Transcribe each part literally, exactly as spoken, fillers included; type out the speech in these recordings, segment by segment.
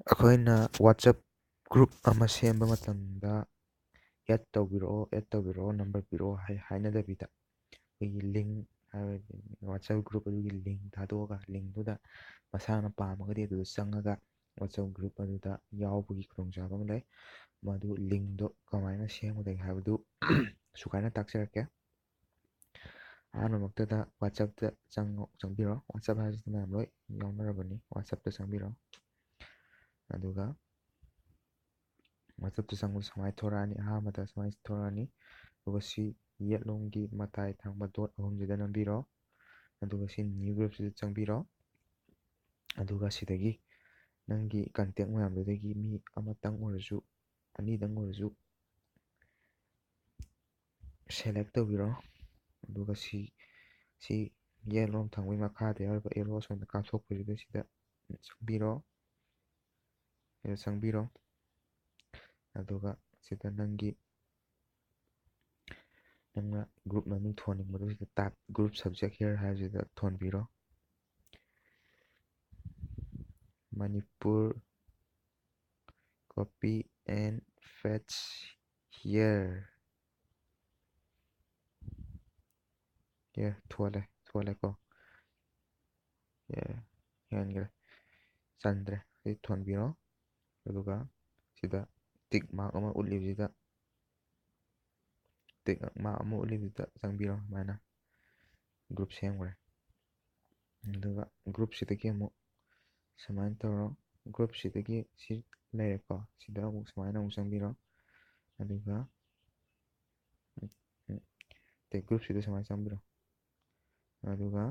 ꯑꯩꯈꯣꯏꯅ WhatsApp group ꯑꯃ ꯁꯦꯝꯕ ꯃꯇꯝꯗ "add ꯇꯧꯕꯤꯔꯛꯑꯣ, add ꯇꯧꯕꯤꯔꯛꯑꯣ, number ꯄꯤꯔꯛꯑꯣ" ꯍꯥꯏ ꯍꯥꯏꯅꯗꯕꯤꯗ, ꯑꯩꯈꯣꯏꯒꯤ link, ꯍꯥꯏꯕꯗꯤ WhatsApp group ꯑꯗꯨꯒꯤ link ꯊꯥꯗꯣꯛꯑꯒ, linkꯗꯨꯗ ꯃꯁꯥꯅ ꯄꯥꯝꯃꯒꯗꯤ ꯑꯗꯨꯗ ꯆꯪꯉꯒ WhatsApp group ꯑꯗꯨꯗ ꯌꯥꯎꯕꯒꯤ ꯈꯨꯗꯣꯡꯆꯥꯕ ꯑꯃ ꯂꯩ꯫ ꯃꯗꯨ, linkꯗꯣ ꯀꯃꯥꯏꯅ ꯁꯦꯝꯒꯗꯒꯦ ꯍꯥꯏꯕꯗꯨ ꯁꯨꯃꯥꯏꯅ ꯇꯥꯛꯆꯔꯛꯀꯦ꯫ ꯑꯍꯥꯟꯕꯃꯛꯇꯗ WhatsAppꯇ ꯆꯪꯉꯣ, ꯆꯪꯕꯤꯔꯣ꯫ WhatsApp ꯍꯥꯏꯕꯁꯤꯗꯤ ꯃꯌꯥꯝ ꯂꯣꯏ ꯌꯥꯎꯅꯔꯕꯅꯤ꯫ WhatsAppꯇ ꯆꯪꯕꯤꯔꯣ꯫ ꯑꯗꯨꯒ WhatsAppꯇ ꯆꯪꯕꯗ ꯁꯨꯃꯥꯏꯅ ꯊꯣꯔꯛꯑꯅꯤ꯫ ꯑꯍꯥꯟꯕꯗ ꯁꯨꯃꯥꯏꯅ ꯊꯣꯔꯛꯑꯅꯤ꯫ ꯑꯗꯨꯒ ꯁꯤ ꯌꯦꯠꯂꯣꯝꯒꯤ ꯃꯇꯥꯏ ꯊꯪꯕ dot ꯑꯍꯨꯝꯁꯤꯗ ꯅꯝꯕꯤꯔꯣ꯫ ꯑꯗꯨꯒ ꯁꯤ new groupꯁꯤꯗ ꯆꯪꯕꯤꯔꯣ꯫ ꯑꯗꯨꯒ ꯁꯤꯗꯒꯤ ꯅꯪꯒꯤ contact ꯃꯌꯥꯝꯗꯨꯗꯒꯤ ꯃꯤ ꯑꯃꯇꯪ ꯑꯣꯏꯔꯁꯨ, ꯑꯅꯤꯗꯪ ꯑꯣꯏꯔꯁꯨ select ꯇꯧꯕꯤꯔꯣ꯫ ꯑꯗꯨꯒ ꯁꯤ, ꯁꯤ ꯌꯦꯠꯂꯣꯝ ꯊꯪꯕꯒꯤ ꯃꯈꯥꯗ ꯌꯥꯎꯔꯤꯕ arrow ꯑꯁꯣꯝꯗ ꯀꯥꯞꯊꯣꯛꯄꯁꯤꯗ ꯁꯤꯗ ꯆꯪꯕꯤꯔꯣ꯫ ꯁꯤꯗ ꯆꯪꯕꯤꯔꯣ꯫ ꯑꯗꯨꯒ ꯁꯤꯗ ꯅꯪꯒꯤ, ꯅꯪꯅ group ꯃꯃꯤꯡ ꯊꯣꯟꯅꯤꯡꯕꯗꯨ ꯁꯤꯗ type group subject here ꯍꯥꯏꯕꯁꯤꯗ ꯊꯣꯟꯕꯤꯔꯣ꯫ Manipur, copy and paste here꯫ Here ꯊꯣꯜꯂꯦ, ꯊꯣꯜꯂꯦꯀꯣ꯫ Here ꯍꯦꯟꯈ꯭ꯔꯦ, ꯆꯟꯗ꯭ꯔꯦ꯫ ꯁꯤ ꯊꯣꯟꯕꯤꯔꯣ꯫ ꯑꯗꯨꯒ ꯁꯤꯗ tick mark ꯑꯃ ꯎꯠꯂꯤꯕꯁꯤꯗ, tick mark ꯑꯃ ꯎꯠꯂꯤꯕꯁꯤꯗ ꯆꯪꯕꯤꯔꯣ꯫ ꯁꯨꯃꯥꯏꯅ group ꯁꯦꯝꯈ꯭ꯔꯦ꯫ ꯑꯗꯨꯒ groupꯁꯤꯗꯒꯤ ꯑꯃꯨꯛ ꯁꯨꯃꯥꯏꯅ ꯇꯧꯔꯣ꯫ Groupꯁꯤꯗꯒꯤ ꯁꯤ ꯂꯩꯔꯦꯀꯣ, ꯁꯤꯗ ꯑꯃꯨꯛ ꯁꯨꯃꯥꯏꯅ ꯑꯃꯨꯛ ꯆꯪꯕꯤꯔꯣ꯫ ꯑꯗꯨꯒ ꯎꯝ, ꯎꯝ, groupꯁꯤꯗ ꯁꯨꯃꯥꯏꯅ ꯆꯪꯕꯤꯔꯣ꯫ ꯑꯗꯨꯒ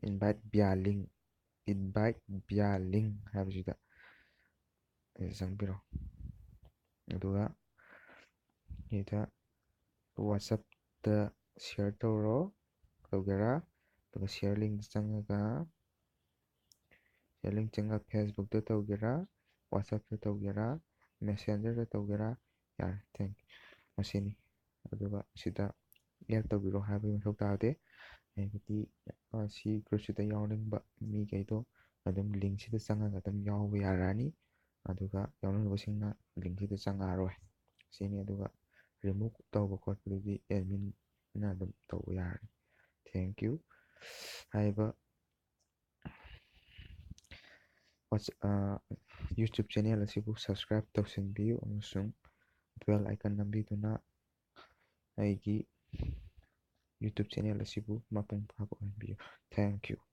invite via link, invite via link ꯍꯥꯏꯕꯁꯤꯗ ꯆꯪꯕꯤꯔꯣ꯫ ꯑꯗꯨꯒ ꯁꯤꯗ WhatsAppꯇ share ꯇꯧꯔꯣ, ꯇꯧꯒꯦꯔꯥ꯫ ꯑꯗꯨꯒ share linkꯇ ꯆꯪꯉꯒ, share link ꯆꯪꯉꯒ Facebookꯇ ꯇꯧꯒꯦꯔꯥ, WhatsAppꯇ ꯇꯧꯒꯦꯔꯥ, Messengerꯗ ꯇꯧꯒꯦꯔꯥ, ꯌꯥꯔꯦ꯫ Thank you꯫ ꯃꯁꯤꯅꯤ꯫ ꯑꯗꯨꯒ ꯁꯤꯗ add ꯇꯧꯕꯤꯔꯣ ꯍꯥꯏꯕꯒꯤ ꯃꯊꯧ ꯇꯥꯗꯦ꯫ ꯍꯥꯏꯕꯗꯤ ꯁꯤ ꯒ꯭ꯔꯨꯞꯁꯤꯗ ꯌꯥꯎꯅꯤꯡꯕ ꯃꯤꯈꯩꯗꯣ ꯑꯗꯨꯝ ꯂꯤꯡꯁꯤꯗ ꯆꯪꯉꯒ ꯑꯗꯨꯝ ꯌꯥꯎꯕ ꯌꯥꯔꯛꯑꯅꯤ꯫ ꯑꯗꯨꯒ ꯌꯥꯎꯅꯤꯡꯗꯕꯁꯤꯡꯅ ꯂꯤꯡꯁꯤꯗ ꯆꯪꯉꯛꯑꯔꯣꯏ꯫ ꯁꯤꯅꯤ꯫ ꯑꯗꯨꯒ ꯔꯤꯃꯨꯚ ꯇꯧꯕ ꯈꯣꯠꯄꯗꯨꯗꯤ ꯑꯦꯗꯃꯤꯟꯅ ꯑꯗꯨꯝ ꯇꯧꯕ ꯌꯥꯔꯅꯤ꯫ Thank you꯫ ꯍꯥꯏꯔꯤꯕ ꯋꯥꯆ-, ꯑ, YouTube ꯆꯦꯅꯦꯜ ꯑꯁꯤꯕꯨ ꯁꯕꯁꯀ꯭ꯔꯥꯏꯕ ꯇꯧꯁꯤꯟꯕꯤꯌꯨ ꯑꯃꯁꯨꯡ ꯕꯦꯜ ꯑꯥꯏꯀꯟ ꯅꯝꯕꯤꯗꯨꯅ ꯑꯩꯒꯤ YouTube ꯆꯦꯅꯦꯜ ꯑꯁꯤꯕꯨ ꯃꯄꯨꯡ ꯐꯥꯕ ꯑꯣꯏꯍꯟꯕꯤꯌꯨ꯫ Thank you꯫